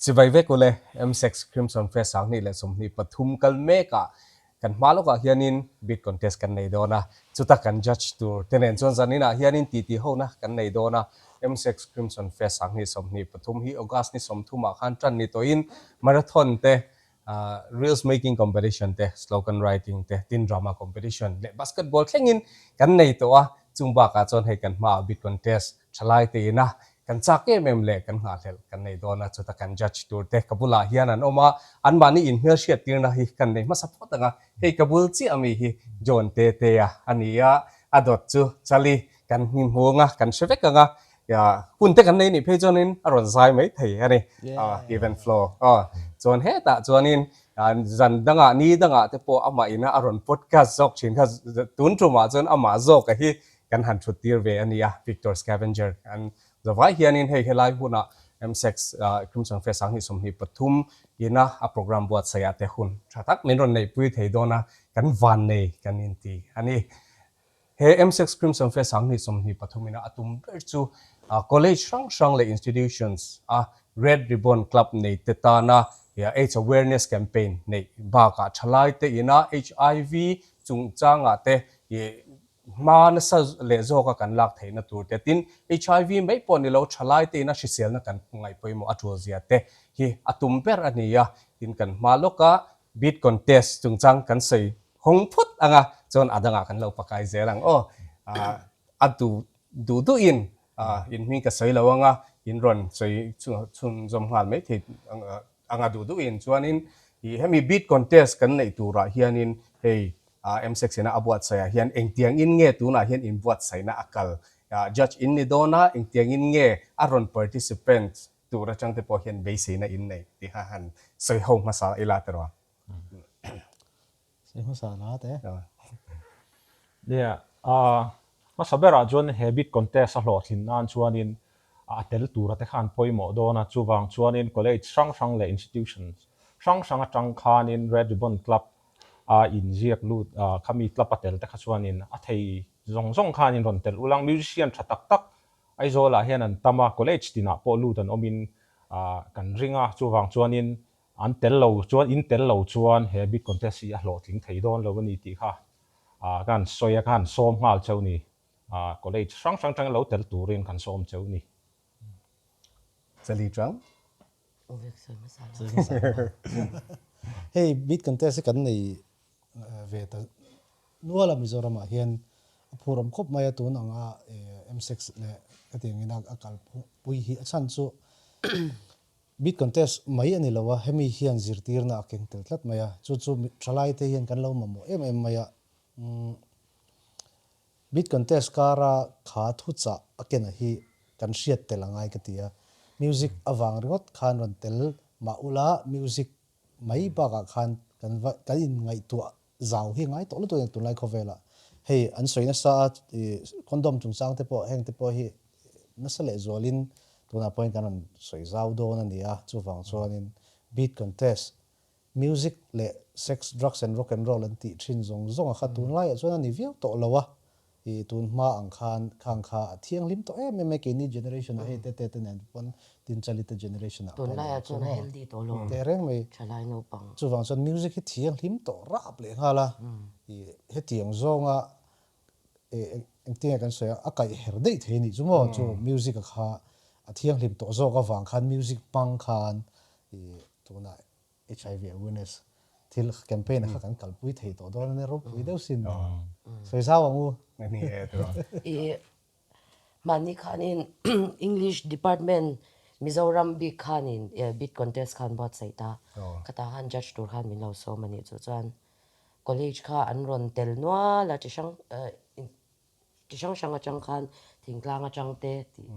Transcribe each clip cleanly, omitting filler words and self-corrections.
Chibai vek ule, MSEC Crimson Fest 2023 kal mekah kan hma lawkah hianin bid contest kan nei dawn a, chuta kan judge tur te nen chuan zaninah hianin titi hona kan nei dawn a, MSEC Crimson Fest 2023 hi August ni 30 ah khan tan ni tawhin marathon te, reels making competition te, slogan writing te, tin drama competition leh basketball thlengin kan nei tawh a, chung bakah chuan hei kan hmaah bid contest Thalai te ina kan chak em em leh kan nghahhlelh kan nei dawn a, chuta kan judge tur te ka bulah hian an awm a, anmahni inhmelhriat tirna hi kan nei hmasa phawt ang a, hei ka bul chiah ami hi John Tetea a ni a, a dawt chu Chali kan hming a, kan hre vek ang a, hun te kan nei nih phei chuanin a rawn zai mai thei a ni, even flow aw, chuan hetah chuanin zan dangah ni dangah te pawh amah ina a rawn podcast zawk thin kha tun tumah chuan amah zawka hi Kan han thut tir ve a nia, Victor Scavenger an zavai hianin hei helai hmunah MSEC Crimson Fest 2023 ina a program buatsaih ah te hun tha tak min rawn neihpui thei dawn a, kan van nei kan inti a ni. He MSEC Crimson Fest 2023 ina a tum ber chu college hrang hrang leh institutions a Red Ribbon Club nei te tana AIDS awareness campaign neih bakah thalai te ina HIV chungchangah te Hma nasa leh zawka kan lak theihna tur te, tin HIV mai pawh ni lo thalai tein a hriselna kan ngaih pawimawh a tul zia te hi a tum ber a ni a, tin kan hma lawka beat contest chungchang kan sawi hawng phawt ang a, chuan a dangah kan lo pakai zel ang aw. A duh duh duhin in hming ka sawi lo ang a, in rawn sawi chhunzawm nghal mai thei ang a duh duhin chuanin hemi beat contest kan neih turah hianin hei MSEC-ina a buatsaihah hian engtiangin nge tunah hian inbuatsaihna a kal? Judge in ni dawn a, engtiangin nge a rawn participant tur atang te pawh hian beiseina in nei tih kha han sawi ho hmasa ila tiraw a? Sawi hmasa la te. Nia, hmasa berah chuan he bid contest a hlawhtlin nan chuanin a tel tura te khan pawimawh dawn a, chuvang chuanin college hrang hrang leh institutions hrang hrang atang khanin Red Ribbon Club a inziak lut khami club a tel te kha chuanin a thei zawng zawng khanin rawn tel ul ang. Musician tha tak tak Aizawlah hian an tam a, college tinah pawh lut an awmin kan ring a, chuvang chuanin an tel lo chuan in tel lo chuan he bid contest hi a hlawhtling thei dawn lo a ni tih kha ka han sawi a, ka han sawm nghal cheu ni. College hrang hrang tangin lo tel turin kan sawm cheu ni. Chali chang. Hei beat contest hi kan nei ve ta nual a Mizoram ah hian a phur awm khawp mai a tun anga M6 leh hetiang in a kal pui hi a chhan chu beat contest mai a ni lo a hemi hian zirtirna a keng tel tlat mai a chu chu thalai te hian kan lo mamawh em em mai a Beat contest kara kha thuchah a kena hi kan hriat tel a ngai ka ti a, music avang ringawt khan rawn tel mah ula music mai bakah khan kan va kan inngaihtuah zau hi ngai tawh lutuk a ni tunlai khawvelah. Hei an sawi nasa a ih condom chungchang te pawh heng te pawh hi nasa leh zualin tunah pawhin kan rawn sawi zau dawn a ni a, chuvang chuanin beat contest Music leh sex, drugs and rock and roll an tih thin zawng zawng a kha tunlaiah chuan a ni viau tawh lo a, ih tun hma ang khan khang kha a thianghlim tawh em em e keini generation ah hei te te te nen pawn Tinchali te generation ah pawh Tunlaiah chuan a healthy tawh lo teh reng mai. Thalai naupang. Chuvang chuan music hi thianghlim tawh rap leh nghal a, ih hetiang zawnga ih engtinge kan sawi a, a kaih her daih thei a nih chu maw chu music a kha a thianghlim tawh zawk avang khan music hmang khan ih tunah HIV awareness thil campaign a kha kan kalpui thei tawh dawn a nia ropui deuh sin sawi zau ang u. Ni e tiraw. I mahni khanin English department Mizoram bik khanin bid contest khan buatsaih ta khatah khan judge tur khan min lo sawm a nih chu chuan college kha an rawn tel nual a chi hrang Chi hrang hrang atang khan thingtlang atang te tih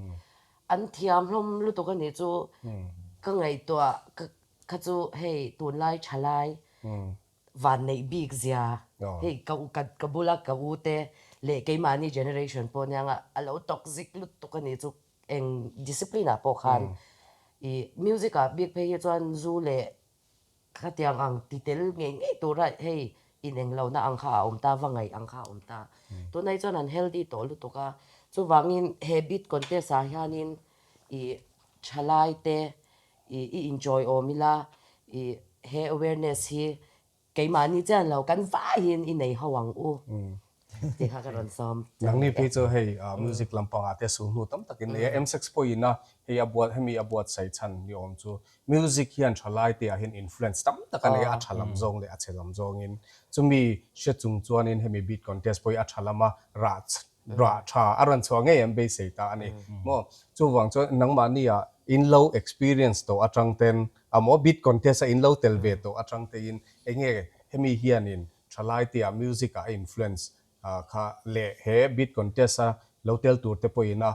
an thiam hlawm lutuk a nih chu ka ngaihtuah kha chu hei tunlai thalai van neih bik zia hei ka ka bula ka u te leh keimahni generation pawh nia nga a lo toxic lutuk a nih chu eng discipline ah pawh khan ih music ah bik phei hi chuan zu leh Khatiang ang ti tel ngei ngei tura hei ineng lohna ang kha a awm ta, va ngaih ang kha a awm ta. Tunah hi chuan an healthy tawh lutuk a, chuvangin he beat contest ah hianin ih thalai te I i enjoy awm ila i he awareness hi keimahni chian lo kan vaiin i nei ho ang u tih kha ka rawn sawm che Nangni phei chu hei music lampangah te sulhnu tam takin nei a, M-Sex pawhin a hei a buat hemi a buatsaih chhan ni awm chu music hian thalai te ah hian influence tam tak a nei a, a tha lam zawng leh a chhe lam zawngin chumi hre chung chuanin hemi beat contest pawh hi a tha lama rah rah tha a rawn chhuah ngei an beisei ta a ni maw? Chuvang chuan nangmahni ah in lo experience tawh atang ten amaw beat contest a in lo tel ve tawh atang te in enge hemi hian in thalai te ah music ah a influence kha leh he beat contest a lo tel tur te pawh in a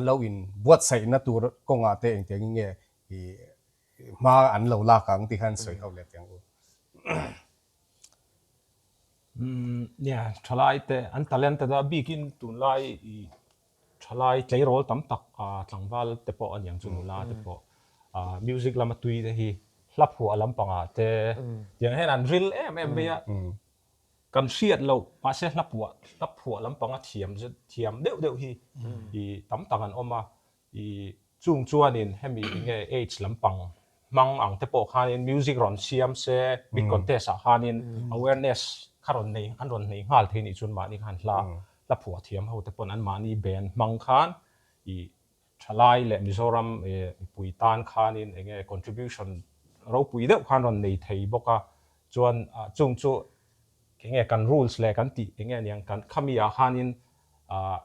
lo in buatsaih na tur kawng ah te engtiang in nge i hma an lo lak ang tih khan sawi ho leh teh ang u. Nia, thalai te an talented a, bikin tunlai i thalai tleirawl tam tak tlangval te pawh a niang chu nula te pawh music lama tui te hi hla phuah lampangah te tiang hian an ril em em mai a, kan hriat loh mahse hla phuah hla phuah lampanga thiam thiam deuh deuh hi i tam tak an awm a, I chung chuanin hemi enge age lampang hmang ang te pawh khanin music rawn siam se big contest ah khanin awareness kha rawn nei an rawn nei nghal thei nih chuan mahni khan hla hla phuah thiam ho te pawn an mahni band hmang khan i thalai leh Mizoram mipui tan khanin enge contribution ropui deuh khan rawn nei thei bawk a chuan chung chu enge kan rules leh kan tih enge aniang kan khami ah khanin ah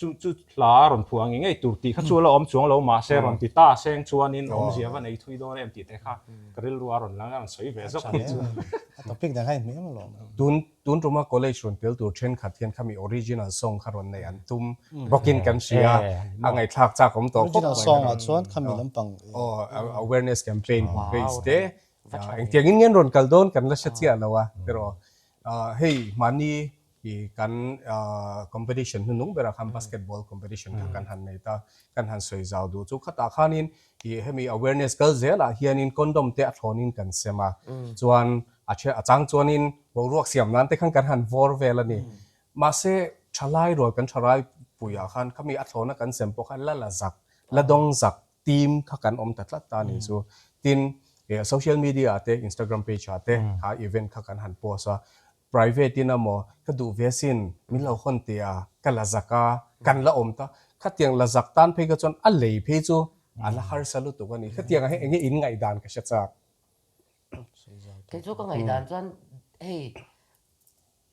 Chu chu hla a rawn phuah ngei ngei tur tih kha chu a la awm chuang lo mahse rawn ti ta seng chuanin awmzia va nei thui dawn em tih te kha ka rilru a rawn lang a rawn sawi ve zawk anih chu. A topic dan kha in hmeh em alawm. Tun tun tuma college rawn tel tur thenkhat hian khami original song kha rawn nei an tum bawkin kan hria a ngaihthlak chak awm tawh khawp mai. Original song ah chuan khami lampang aw awareness campaign base te engtiang in nge an rawn kal dawn kan la hre chiah lo a erawh hei mahni I kan competition hnunung berah khan basketball competition kha kan han nei ta, kan han sawi zau duh chu khatah khanin i hemi awareness kal zelah hianin condom te a thlawnin kan sem a, chuan a then a chang chuanin boruak siam nan te khan kan han vawr vel a ni. Mahse thalai rual kan thalai puiah khan khami a thlawna kan sem pawh khan la la zak, la dawng zak team kha kan awm ta tlat ta a ni chu. Tin, social media ah te Instagram page ah te kha event kha kan han post a, Private in amaw ka duh ve asin, min lo hawn teh a, ka la zak a, kan la awm ta. Khatiang la zak tan phei kha chuan a lei phei chu a la harsa lutuk a ni. Khatiang ah hian enge in ngaihdan ka hre chak. Kei chu ka ngaihdan chuan hei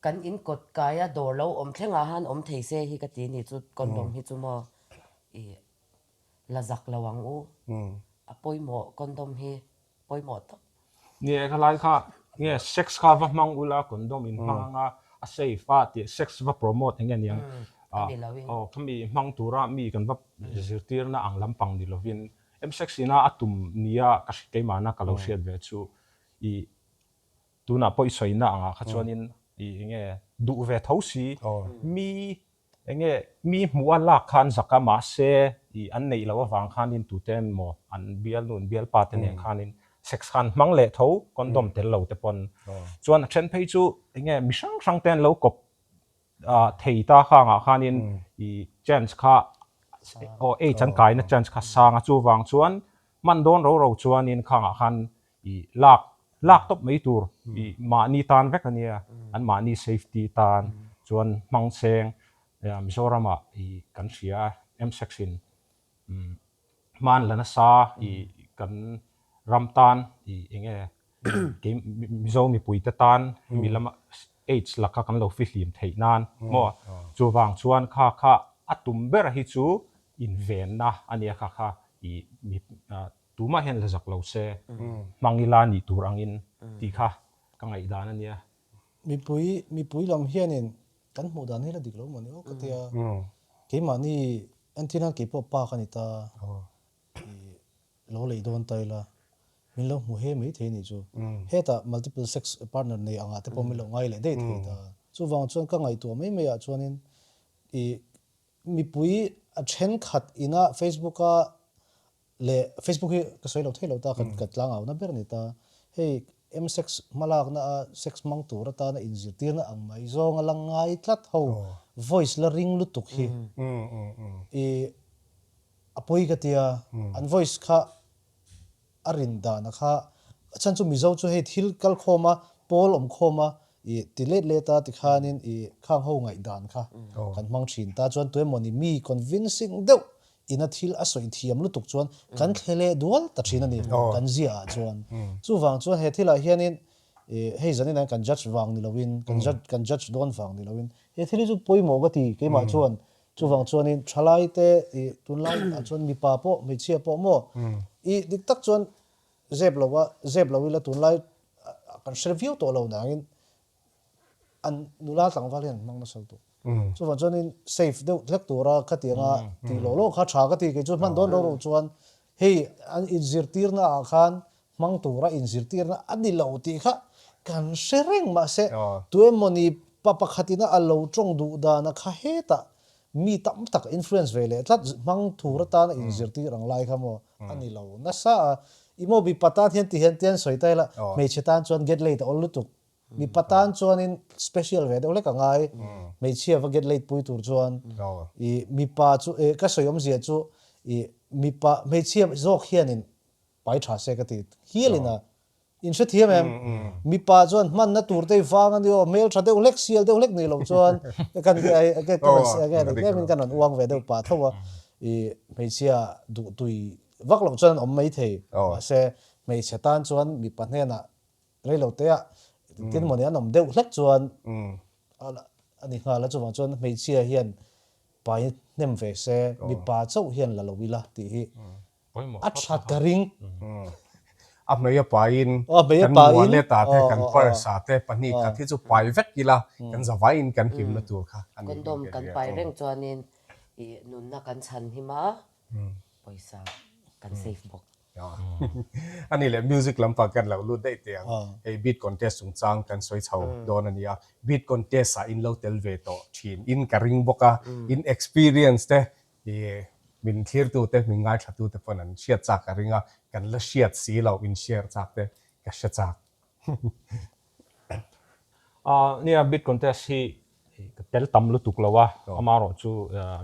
kan in kawt kaia dawr lo awm thlengah han awm thei se hi ka ti ni chu condom hi chu maw i la zak lo ang u. A pawimawh condom hi pawimawh tak. Ni e, khalai kha nge sex kha va hmang ula condom in hmang anga a safe a tih sex va promote enge niang aw khami hmang tura mi kan va zirtirna ang lampang ni lovin msex ina a tum nia ka hri keimahna ka lo hriat ve chu i tunah pawh i sawina angah kha chuanin i enge duh ve tho si mi Enge mi hmuh a lak khan zak a mahse i an neih loh avang khanin tute emaw an bialnu an bialpa te nen khanin sex khan hmang leh tho condom tel lo te pawn chuan a then phei chu enge mi hrang hrang te an lo kawp thei ta khangah khanin i chance kha aw aids an kaina chance kha sang a chuvang chuan hman dawn ro ro chuanin khangah khan i lak lak tawp mai tur i mahni tan vek a nia, an mahni safety tan chuan hmang seng Mizoramah i kan hria a, M-sex in hman la nasa i kan ram tan i enge kei Mizo mipui te tan hemi lama AIDS laka kan lo fihlim theih nan maw chuvang chuan kha kha a tum ber hi chu invenna a nia kha kha i mi Tumah hian la zak lo se, hmang ila nih tur angin tih kha ka ngaihdan a nia. Mipui, mipui lam hianin kan hmuh dan hi la dik lo maw ni aw ka tia. Keimahni entir nan keipawh pa ka ni ta, i lo lei dawn ta ila, min lo hmu he mai thei anih chu. Hetah multiple sex partner nei angah te pawh min lo ngai leh daih thei ta. Chuvang chuan ka ngaihtuah mai mai ah chuanin i mipui a thenkhat ina Facebook a Leh Facebook hi ka sawi lo thei lo ta, ka tlangau na ber a ni ta. Hei M-sex hmalakna a sex hmang tur atana inzirtirna ang mai zawng a la ngai tlat ho voice la ring lutuk hi i a pawi ka tia, an voice kha. a rin dana kha a chhan chu Mizo chu hei thil kal khawm a, pawl awm khawm a, i ti let let a tikhanin i khang ho ngaihdan kha kan hmang thin ta chuan tuemawni mi convincing deuh ina thil a sawi thiam lutuk chuan kan thle leh dual ta thin a ni kan ziah ah chuan. Chuvang chuan he thilah hianin i hei zanin ah kan judge vang ni loin kan judge kan judge dawn vang ni loin he thil hi chu pawimawh ka ti keimah chuan chuvang chuanin thalai te i tunlai ah chuan mipa pawh hmeichhia pawh maw i dik tak chuan zep lo a zep lo ila tunlai kan hre viau tawh lo nangin an nula tlangval hian an hmang nasa lutuk. Chuvang chuanin safe deuh hlek tura khatianga tih lawh lawh kha tha ka ti kei chu hman dawn ro ro chuan hei an inzirtirna ah khan hmang tura inzirtirna a ni lo tih kha kan hre reng mahse tuemawni pa pakhatina a lo tawng duh dana kha hetah mi tam tak influence ve leh tlat hmang tur atana inzirtir ang lai kha maw a ni lo nasa a i maw mipa tan hian ti hian tian sawi ta ila hmeichhe tan chuan get laid a awl lutuk Mipa tan chuanin special ve deuh hlek a ngai, hmeichhia va get late pui tur chuan i mipa chu e ka sawi awmzia chu i mipa hmeichhia zawk hianin pai tha se ka ti hialin a inhrethiam em? Mipa chuan hmanna tur te i vang a ni aw, hmel tha deuh hlek sial deuh hlek ni loh chuan kan tlem in kan rawn uang ve deuh pah tho a, i hmeichhia duhtui vak loh chuan an awm maithei mahse hmeichhe tan chuan mipa hnenah Reilo te ah tin mawni an awm deuh hlek chuan a ni nghal a, chuvang chuan hmeichhia hian pai hnem ve se, mipa chauh hian la lo ila tih hi a that ka ring. A hmei a paiin kan wallet ah te kan purse ah te pahnih khat hi chu pai vek ila kan zavaiin kan hlimna tur kha a ni. Condom kan pai reng chuanin nunna kan chhan him a, pawisa kan save bawk. A ni leh music lampang kan lo lut daih teh ang. Hei beat contest chungchang kan sawi chho dawn a nia. Beat contest ah in lo tel ve tawh thin in ka ring bawk a. In experience te i min thlirtu te min ngaithlatu te pawn an hriat chak ka ring a. Kan la hriat si lo in share chak te ka hre chak. Nia beat contest hi ka tel tam lutuk lo a, amaherawhchu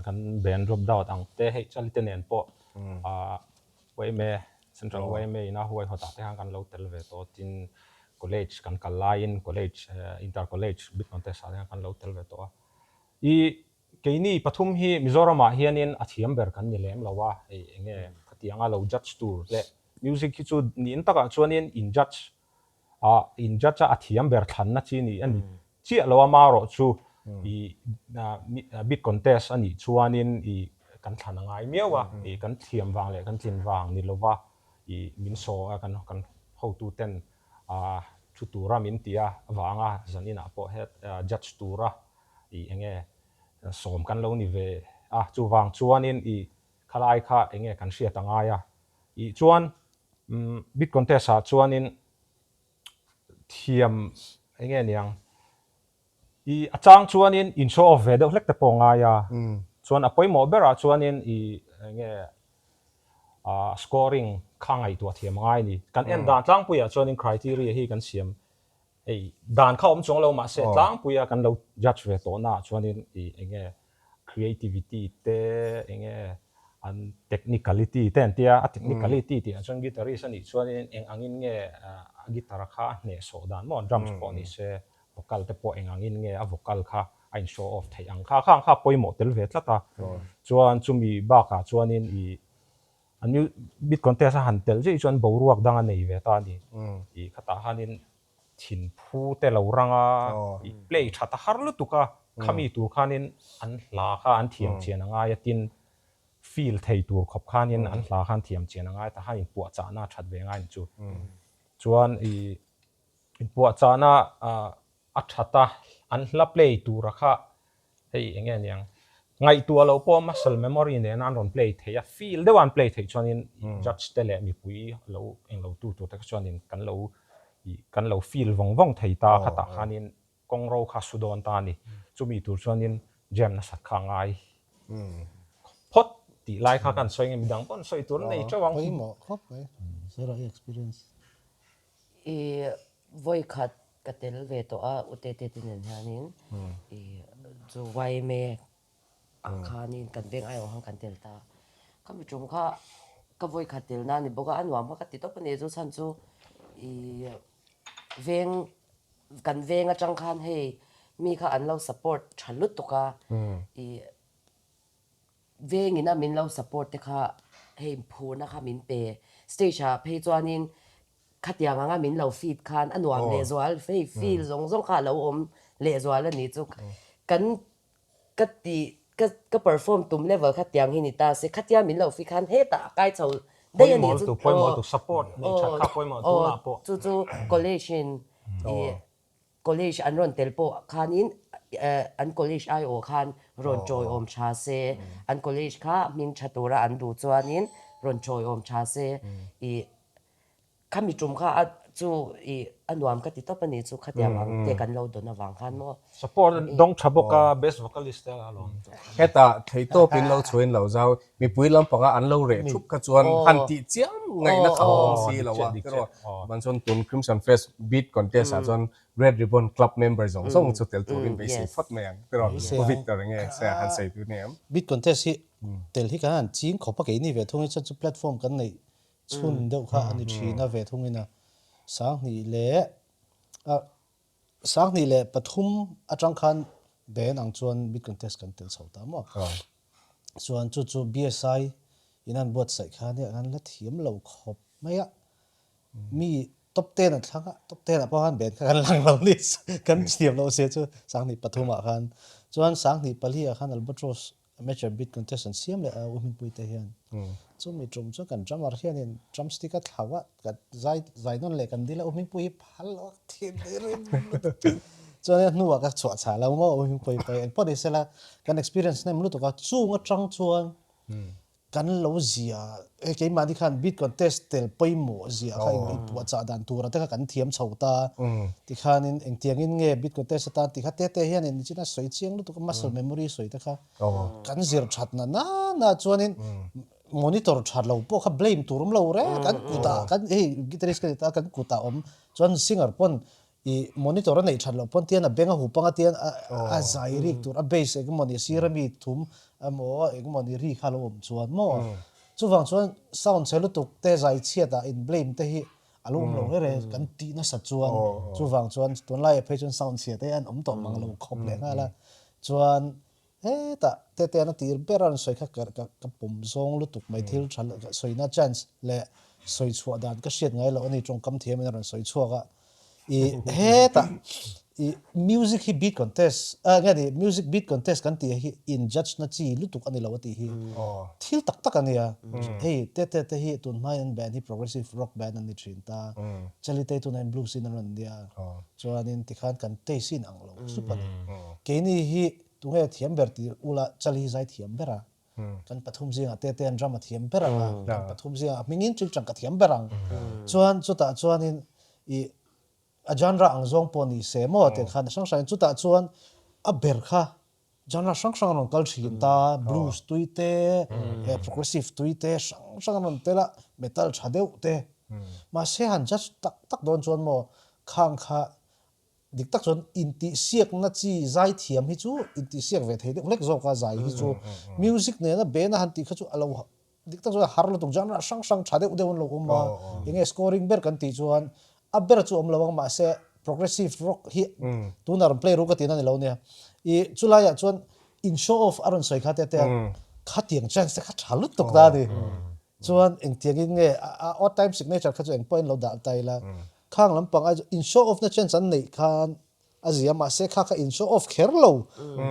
kan band drop out ang te hei chali te nen pawh YMA, Central YMA ina huaihawtah te khan kan lo tel ve tawh tin college kan kal laiin college inter college beat contest ah te khan kan lo tel ve tawh a. I keini pathum hi Mizoramah hianin a thiam ber kan ni lem lo a, hei enge khatianga lo judge tur leh music hi chu niin takah chuanin in judge Ah in judge a a thiam ber thlanna chi ni a ni chiah lo a marawh chu i bid contest a nih chuanin i kan thlan a ngai miau a, i kan thiam vang leh kan tlin vang ni lova i min saw a kan kan hotu ten ah thu tura min ti a vanga zaninah pawh het judge tura i enge sawm kan lo ni ve a chuvang chuanin i khalai kha enge kan hriat a ngai a i chuan Bid contest ah chuanin thiam eng nge niang i a chang chuanin in show off ve deuh hlek te pawh ngai a chuan a pawimawh berah chuanin i eng nge ah scoring kha ngaihtuah thiam a ngai a ni. Kan en dan tlangpuiah chuanin criteria hi kan siam Hei dan kha awm chuang lo mahse tlangpuia kan lo judge ve tawh naah chuanin i eng nge creativity te eng nge an technicality te an tia a technicality tih ah chuan guitarist a nih chuanin eng angin nge a guitar kha a hnehsawh dan maw drums pawh ni se vocal te pawh eng angin nge a vocal kha a in show off theih ang kha khang kha pawimawh tel ve tlat a chuan chumi bakah chuanin i An beat contest a han tel zeuh chuan boruak dang a nei ve ta a ni. I khatah khanin thin phu te lo rang a, i play tha ta har lutuk a, khami tur khanin an hla kha an thiam chian a ngai a, tin feel thei tur khawp khanin an hla kha an thiam chian a ngai ta khan inpuahchahna a that ve ngai ni chu. Chuan i inpuahchahna a that a, an hla play tura kha hei eng nge niang, ngaihtuah loh pawh muscle memory nena an rawn play thei a, feel deuha an play theih chuanin judge te leh mipui lo eng lo tu tur te kha chuanin kan lo ih kan lo feel vawng vawng thei ta khatah khanin kawng ro kha su dawn ta a ni. Chumi tur chuanin jam nasat kha a ngai phawt tih lai kha kan sawi nge midang pawh an sawi tur an nei teuh ang. Pawimawh khawp mai, Sarah i experience. I vawi khat ka tel ve tawh a U Tete te nen hianin i chu YMA ah khanin kan veng aiawh khan kan tel ta. Khami tum kha Ka vawi khat tel na ni bawk a, a nuam kha ka ti tawp a ni. Chu chhan chu ih veng kan veng atang khan hei mi kha an lo support tha lutuk a, ih vengin a min lo support te kha hei phurna kha min pe. Stage ah phei chuanin khatiang anga min lo feed khan a nuam lehzual hei feel zawng zawng kha a lo awm lehzual a ni chu. Kan Ka ti ka ka perform tum level kha tiang hi ni ta se khatia min lo fi khan hetah a kai chho daih a nih chu Pawimawh tu support nei that kha pawimawh tunah pawh. Chu chu college in ih college an rawn tel pawh khanin an college aiawh khan rawn chawiawm tha se an college kha hming tha tura an duh chuanin rawn chawiawm tha se ih Khami tum kha a chu i a nuam ka ti tawp a ni chu khatiang ang te kan lo dawn avang khan maw. Support dawng tha bawk a best vocalist te a lawm. Hetah theihtawp in lo chhuain lo zau mipui lampanga an lo reh thup kha chuan han tih chiam ngaihna kha a awm si lo a tiraw. Chuan chuan tun Crimson Fest beat contest ah chuan Red Ribbon Club member zawng zawng chu tel turin beisei phawt mai ang tiraw. Pu Victor enge se han sawi tur ni em? Beat contest hi tel hi kan han ching khawp a keini ve thung hi chuan chu platform kan neih Chhun deuh kha a ni thin a ve thungin a 20 leh 2003 atang khan band ang chuan bid contest kan tel chho ta maw. Chuan chu chu BSI in an buatsaih kha nia kan la thiam lo khawp mai a. Mi top ten an thlang a, top ten ah pawh khan band kha kan lang lo ni kan thiam lo sia chu 2003 ah khan. Chuan 2004 ah khan Albatross Amateur beat contest an siam leh a u Hmingpui te hian chumi tum chu kan drummer hianin drumstick a thlau a kan zai zai nawn leh kan dil a u Hmingpui hi phal lo a thin rim lutuk chuan a hnuah ka chhuah chhah lo maw u Hmingpui pawh hi engpawh ni sela kan experience hnem lutuk a chung atang chuan kan lo zia hei keimahni khan beat contest tel pawimawh zia kha inpuahchah dan tura te kha kan thiam chho ta tikhanin engtiangin nge beat contest atan tih kha te te hianin nichina sawi chiang lutuk a muscle memory sawi te kha kan zir that na nana chuanin monitor that lo pawh kha blame tur awm lo reng kan kutah kan hei guitarist ka ni ta kan kutah awm chuan singer pawn I monitor a neih that loh pawn tian a beng a hup anga tian a zai rik tur a bass eng emaw ni sir ami thum emaw eng emaw ni ri kha lo awm chuan maw chuvang chuan sound chhe lutuk te zai chhiat ah in blame te hi a lo awm lo reng reng kan tih nasat chuan chuvang chuan tunlai ah phei chuan sound chhia te an awm tawh mang lo khawp leh nghal a chuan Hetah Teteana tir ber a rawn sawi kha ka ka pawm zawng lutuk mai thil tha leh sawina chance leh sawi chhuah dan ka hriat ngai loh a ni tawngkam thiam in a rawn sawi chhuak a i hetah i music hi beat contest ah nge ni music beat contest kan tih hi in judge na chi lutuk a ni lo a tih hi thil tak tak a nia hei Tete te hi tun hmain an band hi progressive rock band an ni thin ta Chalite tunah hian blues in an rawn nia chuanin tikhan kan taste hi in ang lo sup a ni keini hi Tunge thiam ber tih ula Chali zai thiam ber a, kan pathum zingah Tete an ram a thiam ber ang a, kan pathum zingah hmingin Chilchang ka thiam ber ang. Chuan chutah chuanin i a genre ang zawng pawh ni se maw tih khan hrang hrangin chutah chuan a ber kha genre hrang hrang a rawn kal thin ta, blues tui te, progressive tui te hrang hrang a rawn tel a, metal tha deuh te. Mahse han judge tak tak dawn chuan maw khang kha Dik tak chuan intihsiakna chi zai thiam hi chu intihsiak ve thei deuh hlek zawk a zai hi chu music nena band a han tih kha chu a lo dik tak chuan a har lutuk genre hrang hrang tha deuh deuh an lo awm a enge scoring ber kan tih chuan a ber chu awm lo ang mahse progressive rock hi tunah rawn play ru ka tihna a ni lo nia ih chulaiah chuan in show off a rawn sawi kha te te a khatiang chance te kha tha lutuk ta a ni. Chuan engtiangin nge a odd time signature kha chu eng pawhin lo dah ta ila, khang lampang ai chu in show off na chance an neih khan a zia mahse kha kha in show off kher lo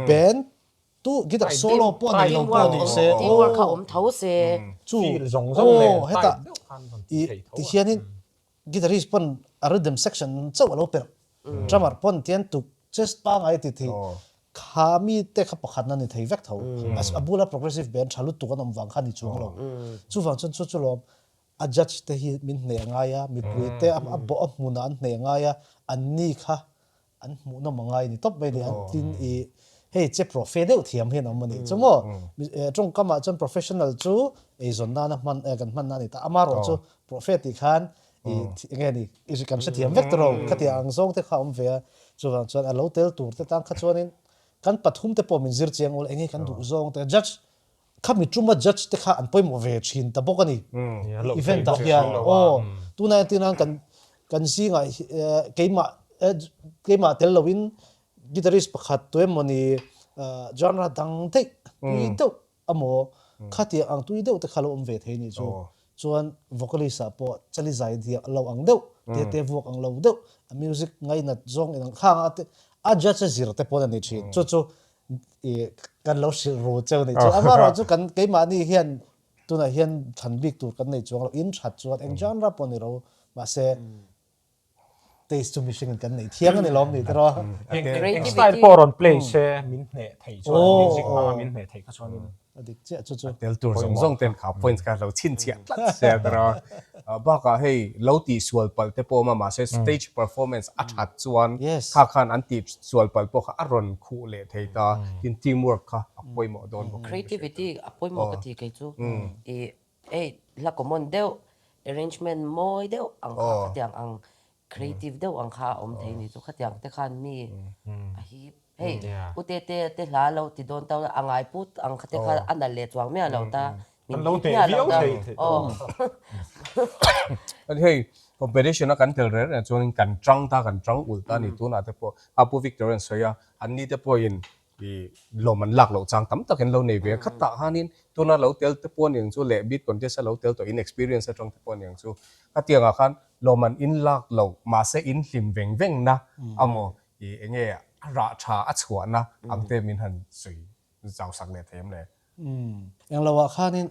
band tu guitar solo pawh nei lo pawh ni se teamwork kha awm tho se chu aw hetah i tihianin Guitarist pawn a rhythm section chauh a lo perh. Drummer pawn tian tuk chest pangai ti thei. Kha mi te kha pakhat na ni thei vek tho. A bula progressive band tha lutuk an awm vang kha ni chuang lo. Chuvang chuan chu chu lawm a judge te hi min hneh a ngai a, mipui te a bawh a hmunah an hneh a ngai a, an ni kha an hmuhnawm a ngai ni tawp mai ni an tin i hei che profe deuh thiam hian awm a nih chu maw tawngkamah chuan professional chu eizawn nana hman kan hman na a ni ta amarawh chu profe tih khan i enge ni i kan hrethiam vek tawh lo khatiang ang zawng te kha a awm ve a chuvang chuan a lo tel tur te tan kha chuanin kan pathum te pawh min zir chiang ula enge kan duh zawng te judge. Khami tuma judge te kha an pawimawh ve thin ta bawk a ni. Event ah hian aw tunah entir nan kan kan zingah keimah keimah tel loin guitarist pakhat tuemawni genre dang daih tui deuh amaw khatiang ang tui deuh te kha lo awm ve thei a nih chu. Chuan vocalist ah pawh chali zai diak lo ang deuh, te te vuak ang lo deuh, a music ngainat zawng inang khang a te a judge a zir te pawn a ni thin. Chu chu i kan lo hrilh ru cheu a nih chu. Amaherawh chu kan keimahni hian tunah hian thlan bik tur kan nei chuang lo. In that chuan eng genre pawh ni ro mahse taste chu mihring in kan nei thiang a ni lawm ni tiraw. Eng style pawh rawn play se min hneh thei chuan music hmanga min hneh thei kha chuanin a dik chiah chu chu. A tel tur zawng zawng ten kha points kha lo chhinchhiah tlat se tiraw. Bakah hei lo tihsual palh te pawh awm a mahse stage performance a that chuan kha khan an tihsual palh pawh kha a rawn khuh leh thei ta tin team work kha a pawimawh dawn bawk. Creativity a pawimawh ka ti kei chu i hei hla common deuh arrangement mawi deuh ang kha khatiang ang creative deuh ang kha a awm thei ni chu khatiang te khan mi a hip hei u tete te hla lo ti dawn tau a ngai put ang kha te kha a nalh leh chuang miah lo ta min hip miah lo ta aw. Hei competition a kan tel reng reng chuan kan tang ta kan tang ulh ta a ni tunah te pawh a pu Victor a sawi a an ni te pawhin I lawm an lak loh chang tam tak in lo nei ve a, khatah khanin tuna lo tel te pawh aniang chu leh beat contest a lo tel tawh in experience atang te pawh aniang chu khatiangah khan lawm an in lak loh mahse in hlim veng veng na amaw i enge a rah tha a chhuah na ang te min han sawi zau sak leh thei em le? Umm englo ah khanin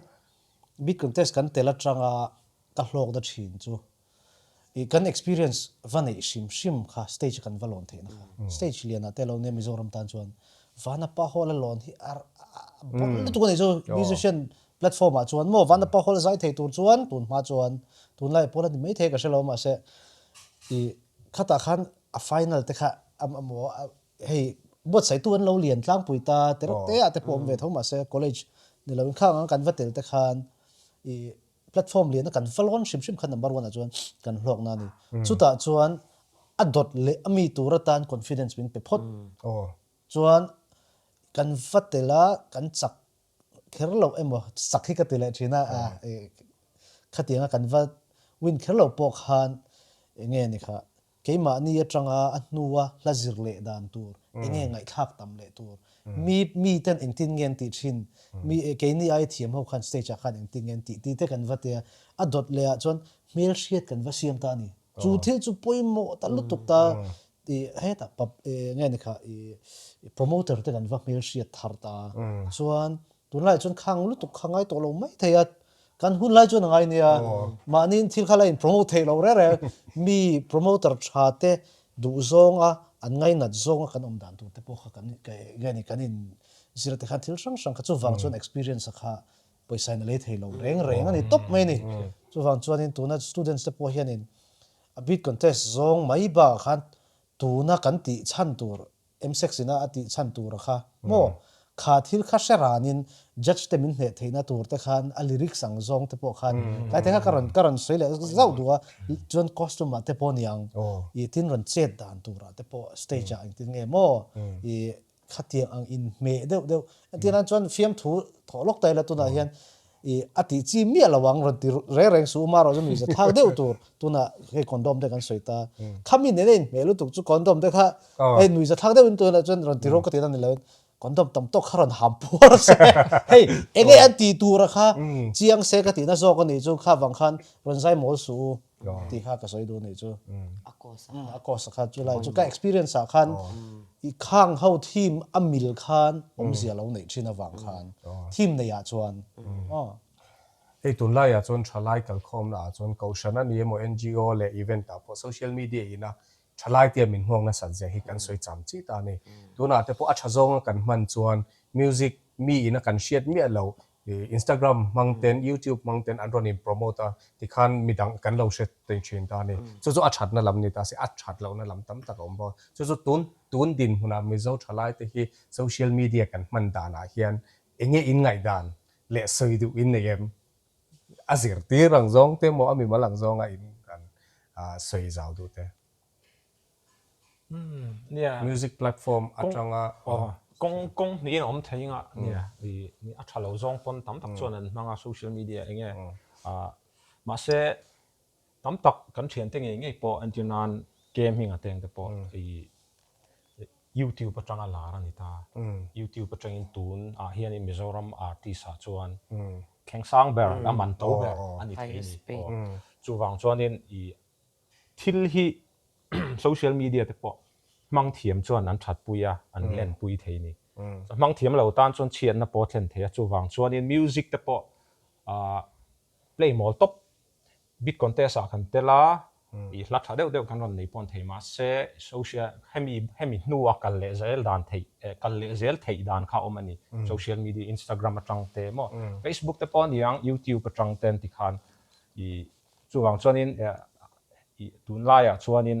beat contest kan tel atanga ka hlawkna thin chu I kan experience va neih hrim hrim kha stage a kan va lawn theihna kha. Stage lianah te lo nia Mizoram tan chuan Vanapa Hall a lawn hi a bawlh lutuk a nih chu musician platform ah chuan maw Vanapa Hall a zai thei tur chuan tun hma chuan tunlai pawn a ni maithei ka hre lo mahse i khatah khan a final te kha a maw hei buatsaihtu an lo lian tlangpui ta tereuh te ah te pawh awm ve tho mahse college ni lo in khang ang kan va tel te khan i Platform liana kan va lawn hrim hrim kha number one ah chuan kan hlawkna a ni. Chutah chuan a dawt leh a mi tur atan confidence min pe phawt. Chuan kan va tel a, kan chak kher loh emaw, chak hi ka ti leh thin a, khatianga kan va win kher loh pawh khan enge ni kha Keimahni atanga a hnua hla zir leh dan tur, enge ngaihthlak tam leh tur, mi miten engtin nge an tih thin, mi keini aia thiam ho khan stage ah khan engtin nge an tih tih te kan va tia, a dawt leh ah chuan hmelhriat kan va siam ta a ni. Chu thil chu pawimawh ta lutuk ta i hetah pub nge ni kha i promoter te kan va hmelhriat thar ta chuan Tunlaiah chuan khang lutuk kha ngai tawh lo mai thei a, kan hun lai chuan a ngai nia, mahniin thil kha la in promote theih lo reng reng, mi promoter tha te duh zawnga an ngainat zawnga kan awm dan tur te pawh kha kan nge ni kan in zir te khan thil hrang hrang kha chuvang chuan experience a kha pawisa in a lei thei lo reng reng a ni tawp mai a ni. Chuvang chuanin tuna students te pawh hianin a beat contest zawng mai bakah khan tuna kan tih chhan tur MSEC ina a tih chhan tur a kha maw? Kha thil kha hre ranin judge te min hneh theihna tur te khan a lyrics ang zawng te pawh khan tlai te kha ka rawn ka rawn sawi leh zauh duh a, chuan costume ah te pawh ni ang ih tin rawn chet dan turah te pawh stage ah engtin nge maw ih khatiang ang inhmeh deuh deuh entir nan chuan fiamthu thawh lawk ta ila tunah hian I a tih chi miah lo ang rawn ti reng reng suh uma erawh chu nuihza thlak deuh tur tunah hei condom te kan sawi ta khami nena inhmeh lutuk chu condom te kha hei nuihza thlak deuhin tunah chuan rawn ti rawk ka tihna ni loin condom tam tawk kha rawn ham puar se hei enge an tih tura kha chiang se ka tihna zawk a nih chu kha vang khan rawn zai mawl suh u tih kha ka sawi duh a nih chu. A course a kha chu lai chu ka experience ah khan i khang ho theme a mil khan awmzia lo neih thin avang khan theme nei ah chuan aw. Hei tunlai ah chuan thalai kalkhawmna ah chuan kohhran a ni emaw NGO leh event ah pawh social media ina thalai te min hmuak nasat zia hi kan sawi cham chi ta a ni. Tunah te pawh a tha zawnga kan hman chuan music mi ina kan hriat miah loh Instagram hmang ten, YouTube hmang ten an rawn in promote a, tikhan midang kan lo hre thei thin ta a ni. Chu chu a thatna lam ni ta si, a that lohna lam tam tak a awm bawk a. Chu chu tun tun dinhmunah Mizo thalai te hi social media kan hman danah hian enge in ngaihdan leh sawi duh in nei em? A zirtir ang zawng te emaw a mimal ang zawnga in kan sawi zau duh te. Nia. Music platform atanga. Kawng kawng hnihin a awm thei nga nia i a tha lo zawng pawn tam tak chuan an hmang a social media eng nge ah mahse tam tak kan thiante ngei ngei pawh entir nan game hming a teng te pawh i youtube atanga lar a ni ta youtube atangin tun ah hianin Mizoram artist ah chuan thleng sang ber a man to ber a ni thei a ni aw chuvang chuanin i Thil hi social media te pawh hmang thiam chuan an that pui a, an len pui thei ni. Hmang thiam lo tan chuan chhiatna pawh a thlen thei a, chuvang chuanin music te pawh play mawl tawp beat contest ah kan tel a, ih hla tha deuh deuh kan rawn nei pawh an thei mahse social hemi hemi hnua kal leh zel dan theih kal leh zel theih dan kha a awm a ni. Social media Instagram atang te maw Facebook te pawh a niang YouTube atang te an ti khan ih Chuvang chuanin ih tunlaiah chuanin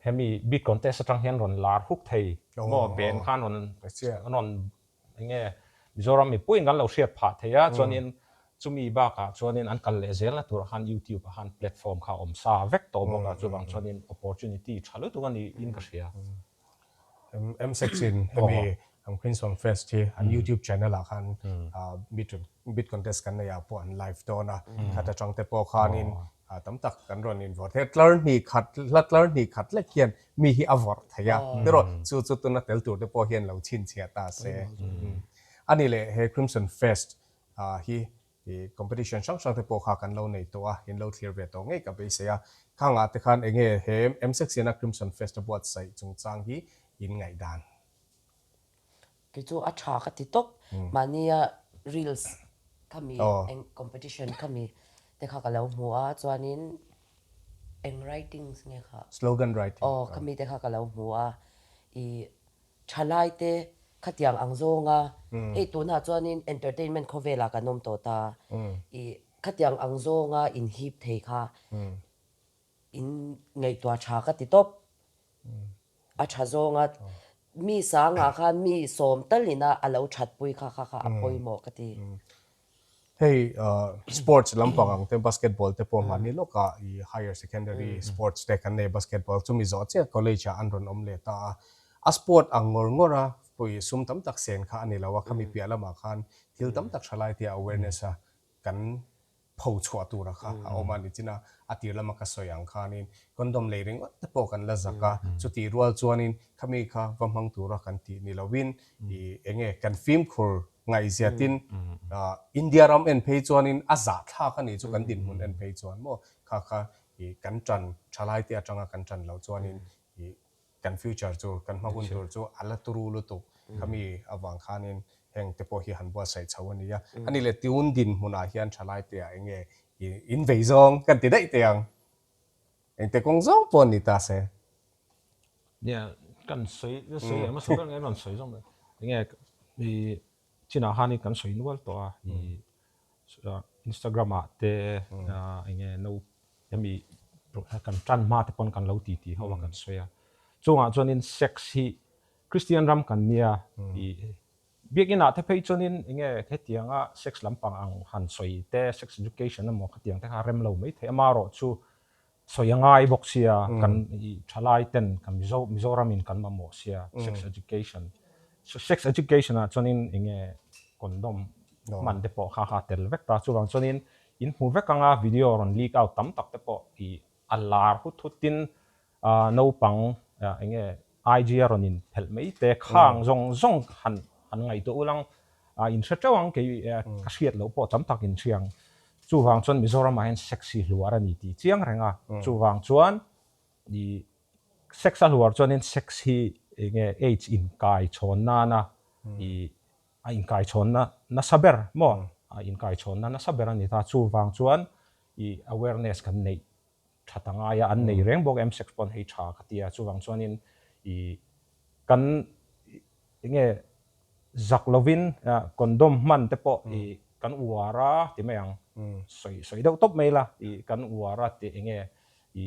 hemi beat contest atang hian rawn lar huk thei maw band khan rawn rawn eng nge Mizoram mipuiin kan lo hriat phah thei a chuanin chumi bakah chuanin an kal leh zelna turah khan YouTube ah khan platform kha a awm sa vek tawh bawk a chuvang chuanin opportunity tha lutuk a niin ka hria. M-Sex in hemi ang Crimson Fest hi an YouTube channel ah khan beat beat contest kan nei ah pawh an live dawn a, khat atang te pawh khanin tam tak kan rawn invawrh thei a, tlar hnih khat hla tlar hnih khat lek hian mi hi a vawrh thei a, tiraw chu chu tuna tel tur te pawh hian lo chhinchhiah ta se. A ni leh he Crimson Fest hi I competition hrang hrang te pawh kha kan lo nei tawh a, in lo thlir ve tawh ngei ka beisei a. Khangah te khan enge he M-Section a Crimson Fest a buatsaih chungchang hi in ngaihdan? Kei chu a tha ka ti tawp. Mahnia reels khami eng competition khami te kha ka lo hmu a, chuanin eng writings nge kha? Slogan writing. Aw khami te kha ka lo hmu a, i Thalai te khatiang ang zawnga hei tunah chuanin entertainment khawvelah kan awm tawh ta, i khatiang ang zawnga inhip thei kha in ngaihtuah tha ka ti tawp. A tha zawnga mi sangah khan mi sawm talina a lo thatpui kha kha kha a pawimawh ka ti. Hei sports lampang ang te basketball te pawh mahni lawkah i higher secondary sports te kan nei basketball chumi zawh chiah college ah an rawn awm leh ta a, a sport ang ngawr ngawr a pawh sum tam tak sen kha a ni lo a, khami piah lamah khan thil tam tak tha lai te awareness a kan pho chhuah tura kha a awm a ni chin a, a tir lama ka sawi ang khanin condom lei ringawt te pawh kan la zak a, chutih rual chuanin khami kha va hmang tura kan tih ni lovin i enge kan fimkhur Ngaihziatin India ram en phei chuanin a zahthlak a nih chu kan dinhmun en phei chuan maw kha kha i kan tan thalai te atanga kan tan loh chuanin i kan future chu kan hma hun tur chu a la turu lutuk khami avang khanin heng te pawh hi han buatsaih chho a ni a. Ani leh tun dinhmunah hian thalai te ah enge i in vei zawng kan ti daih teh ang. Engte kawng zawng pawh ni ta se. Nia, kan sawi sawi leh hmasa ber nge rawn sawi zawng enge i chinah khanin kan sawi nual tawh a i Instagram ah te enge no hemi kan tan hma te pawn kan lo ti ti ho a kan sawi a chungah chuanin sex hi Christian ram kan nia i Biakinn ah te phei chuanin enge hetianga sex lampang ang han sawi te, sex education emaw khatiang te kha rem lo mai thei. Amaherawh chu sawi a ngai bawk sia, kan i thalai ten kan Mizo Mizoram in kan mamawh sia sex education. Sex education ah chuanin enge condom hman te pawh kha kha a tel vek ta. Chuvang chuanin in hmu vek anga video rawn leak out tam tak te pawh i a lar hut hut in naupang enge IG a rawn in phelh mai te khang zawng zawng han han ngaihtuah ul ang a in hre teuh ang kei ka hriat loh pawh tam tak in hria ang chuvang chuan Mizoram ah hian sex hi hluar a ni tih chiang reng a chuvang chuan i sex a hluar chuanin sex hi enge AIDS inkai chhawn nana i a inkai chhawnna nasa ber maw a inkai chhawnna nasa ber a ni ta chuvang chuan i awareness kan neih tha ta ngai a, an nei reng bawk em sex pawn hei tha ka ti a, chuvang chuanin i kan enge zak lovin condom hman te pawh i kan uar a ti mai ang, sawi sawi deuh tawp mai la i kan uar a tih enge i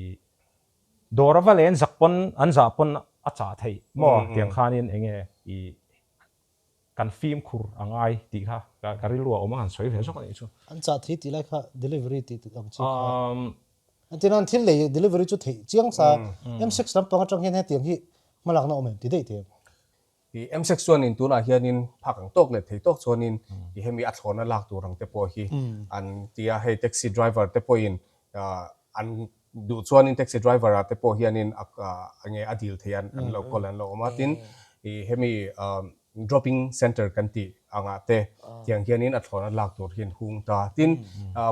dawr a va len zak pawn an zah pawn a chah theih maw tiang khanin enge i Kan fimkhur a ngai tih kha ka rilru a awm a, han sawi ve zawk a nih chu. An chah thei tih lai kha delivery tih ang chi kha. An tina an thil lei delivery chu theih chiang sa. M6 lampang atang hian hetiang hi hmalakna awm em ti daih thei em? I MSEC chuanin tunah hianin phak ang tawk leh thei tawk chuanin i hemi a thlawhna lak tur ang te pawh hi an ti a, hei taxi driver te pawhin an duh chuanin taxi driver ah te pawh hianin enge a dil thei an lo call an lo awm a, tin i hemi dropping center kan tih angah te tiang hianin a thlawhna lak tur hian hung ta. Tin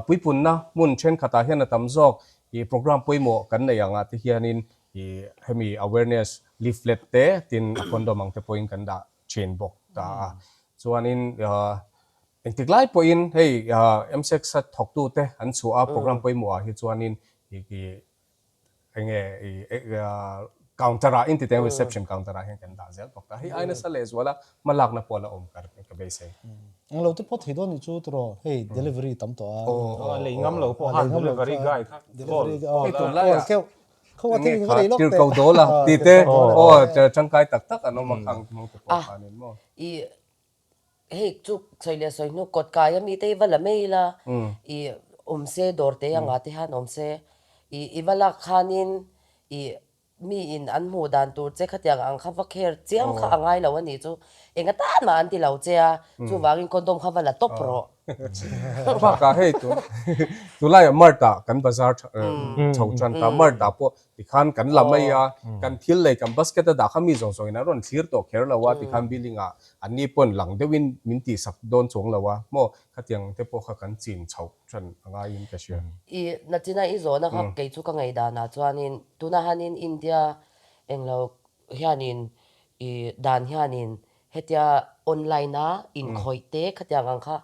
puipunna hmun thenkhatah hian a tam zawk i program pawimawh kan neih angah te hianin I hemi awareness leaflet te tin a condom ang te pawhin kan dah thin bawk ta a. Chuanin engtik lai pawhin hei MSEC a thawktu te an chhuah a program pawimawh ah hi chuanin i enge i counter ah inti teng reception counter ah hian kan dah zel bawk ta. Hei ai nasa lehzuala hmalakna pawh la awm ka beisei. Eng lo te pawh thei dawn nih chu tiraw hei delivery tam tawh a. Lei ngam lo pawh khan delivery guy kha call. Hei tunlai ah Tirhko dawl a tih te aw tangkai tak tak an awm a khang hmang te pawh khanin maw. I hei chu sawi leh sawi hnu kawt kai a mi te i va la mai ila i awm se dawr te anga te hian awm se i i va lak khanin i mi in an hmuh dan tur che khatiang ang kha va kher chiam kha a ngai lo a nih chu enga tan mah an ti lo che a chuvangin condom kha va la tawp rawh. Bakah hei tun tunlaiah Mart ah kan bazar chho tan ta, Mart ah pawh tikhan kan la mai a, kan thil lei kan basket a dah kha mi zawng zawngin an rawn thlir tawh kher lo a, tikhan building ah an ni pawn lang deuhin min tihsak dawn chuang lo a, maw khatiang te pawh kha kan chin chhoh tan a ngaiin ka hria. I nachina i zawhna kha kei chu ka ngaihdanah chuanin tunah hianin India englo hianin i dan hianin Hetia online a inkhawih te khatiang ang kha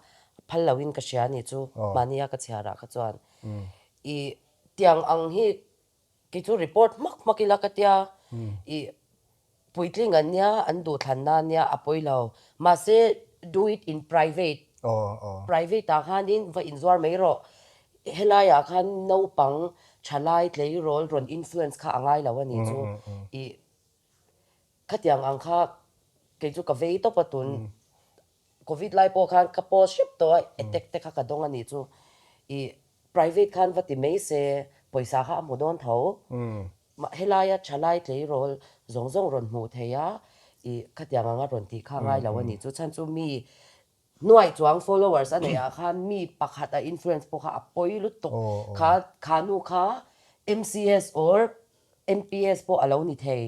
phal lo in ka hria a nih chu mahnia ka chhiar ah kha chuan i tiang ang hi kei chu report hmak hmak ila ka tia i puitling an nia an duhthlan na ania a pawi lo mahse do it in private private ah khanin va inzuar mai rawh helai ah khan naupang thalai tleirawl rawn influence kha a ngai lo a nih chu i Khatiang ang kha kei chu ka vei tawp a tun covid lai pawh khan ka post hrep tawh a attack te kha ka dawng a nih chu i private khan va ti mai se pawisa kha a hmu dawn tho helaia thalai tleirawl zawng zawng rawn hmuh thei a i khatiang anga rawn tih kha ngai lo a nih chu chhan chu mi Hnuai chuang followers a neih ah khan mi pakhat a influence pawh kha a pawi lutuk. Kha kha nu kha MCS or MPS pawh a lo ni thei,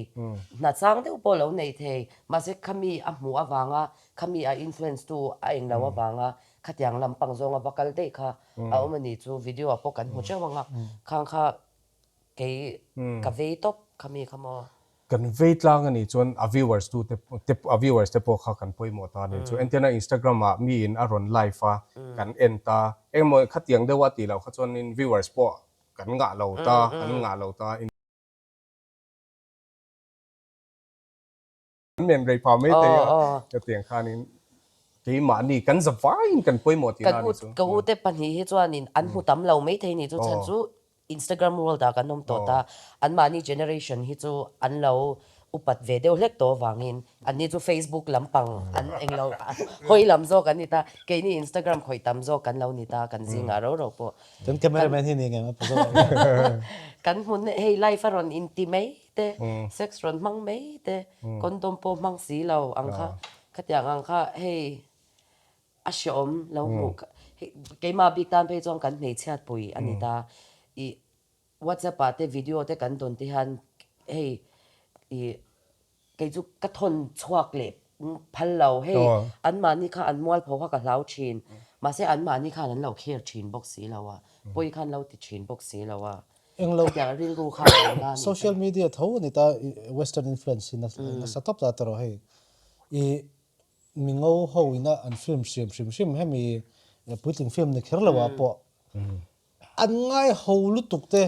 hna chang deuh pawh a lo nei thei. Mahse khami a hmuh avanga khami a influence tu a eng lo avanga khatiang lampang zawnga va kal daih kha a awm a ni chu video ah pawh kan hmu teuh ang a. Khang kha kei ka vei tawp khami kha maw. Kan vei tlang a nih chuan a viewers tu te te a viewers te pawh kha kan pawimawh ta a nih chu. Entirna Instagram ah mi in a rawn live a kan en ta engemaw khatiang deuh a tih loh kha chuanin viewers pawh kan ngah lo ta kan ngah lo ta in men rei phah mai thei a khatiang khanin keimahni kan za vaiin kan pawimawh tihna a nih chu. Ka u te pahnih hi chuanin an hmu tam lo mai thei nih chu chhan chu Instagram world ah kan awm tawh ta, anmahni generation hi chu an lo upat ve deuh hlek tawh avangin anni chu Facebook lampang an englo hawi lam zawk an ni ta, keini Instagram khawih tam zawk kan lo ni ta, kan zingah ro ro pawh. Kan cameraman hi ni ngem a pu zawk ang. Kan hmun hei live a rawn inti mai te, sex rawn hmang mai te, condom pawh hmang si lo ang kha, khatiang ang kha hei A hreawm lo hmuh hei keimah bik tan phei chuan kan hmeichhiat pui a ni ta. Ih WhatsApp ah te video te kan dawn te hian hei ih kei chu ka thawn chhuak leh phal lo hei anmahni kha an mualpho kha ka hlau thin mahse anmahni khan an lo kher thin bawk si lo a pawi khan lo ti thin bawk si lo a Englo khatiang rilru kha a awm ta a ni. Social media tho a ni ta western influence hi nasa tawp ta tawh hei ih Mingo ho ina an film hriam hrim hrim hemi puitling film ni kher lo ah pawh an ngai ho lutuk te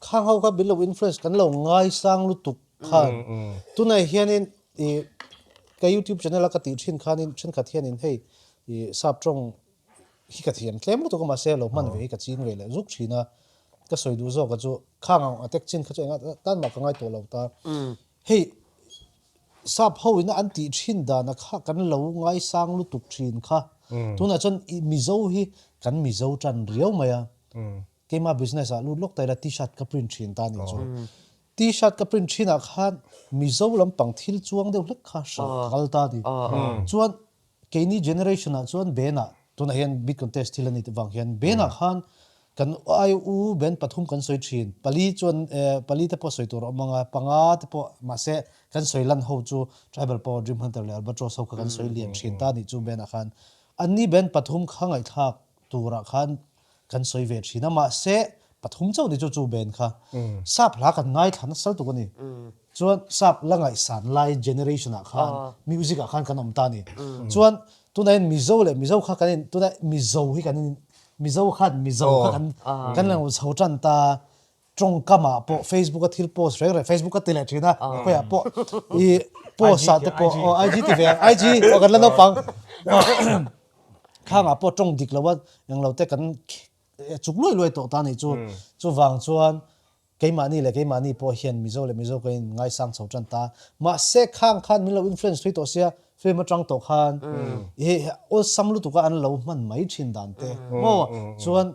khang ho kha min lo influence kan lo ngai sang lutuk khan tunah hianin ih ka youtube channel a ka tih thin khanin thenkhat hianin hei ih sap tawng hi ka thiam tlem lutuk a mahse lo hman ve hi ka ching ve leh zuk thin a ka sawi duh zawk a chu khang ang attack chin kha chu engah tan mah ka ngai tawh lo ta hei Sap ho ina an tih thin dana kha kan lo ngaisang lutuk thin kha. Tunah chuan i Mizo hi kan Mizo tan riau mai a. Keima business ah lut lawk ta ila t-shirt ka print thin ta nih chu. T-shirt ka print thinah khan Mizo lampang thil chuang deuh hlek kha hralh ka kal ta a ni. Chuan keini generation ah chuan Ben-ah tunah hian bid contest thil a ni vang hian Ben-ah khan kan ai u Ben pathum kan sawi thin. Pali chuan pali te pawh sawi tur a awm ang a, panga te pawh mahse kan sawi lan ho chu Tribal Power, Dream Hunter leh Albatross ho kha kan sawi lian thin ta a nih chu Ben-ah khan. Anni Ben pathum kha ngaihthlak turah khan kan sawi ve thin a, mahse pathum chauh ni chu chu ben kha sap hla kan ngaithla nasa lutuk a ni. Chuan sap la ngaihsan lai generation ah khan music ah khan kan awm ta a ni. Chuan tunah hian Mizo leh Mizo kha kan in tunah Mizo hi kan in Mizo khan Mizo kha kan kan lo chho tan ta tawngkam ah pawh Facebook a thil post reng reng Facebook ka ti leh thin a khawiah pawh i post ah te pawh aw IG ti ve ang IG aw kan la naupang khangah pawh tawng dik lo a englo te kan chuk luai luai tawh ta nih chu chuvang chuan keimahni leh keimahni pawh hian Mizo leh Mizo kan in ngaisang chho tan ta mahse khang khan min lo influence thui tawh sia film atang tawh khan i awlsam lutuk a an lo hman mai thin dan te maw chuan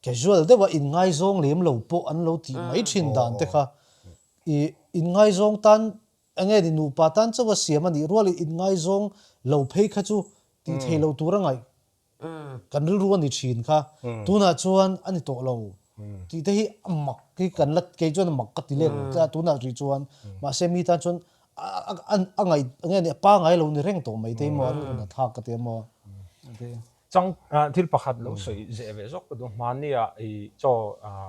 Casual deuha inngaizawng lem lo pawh an lo tih mai thin dan te kha i inngaizawng tan enge ni nupa tan chauha siam a nih rualin inngaizawng lo phei kha chu tih thei lo tur a ngaih kan rilru a ni thin kha tunah chuan a ni tawh lo tih te hi a mak hi kan la kei chuan a mak ka ti let a tunah rih chuan mahse mi tan chuan a ngaih enge ni a pangai lo ni reng tawh mai te hi maw a rilru na thlak ka ti a maw. Chang thil pakhat lo sawi zeh ve zawk ka duh. Hmanni ah i chaw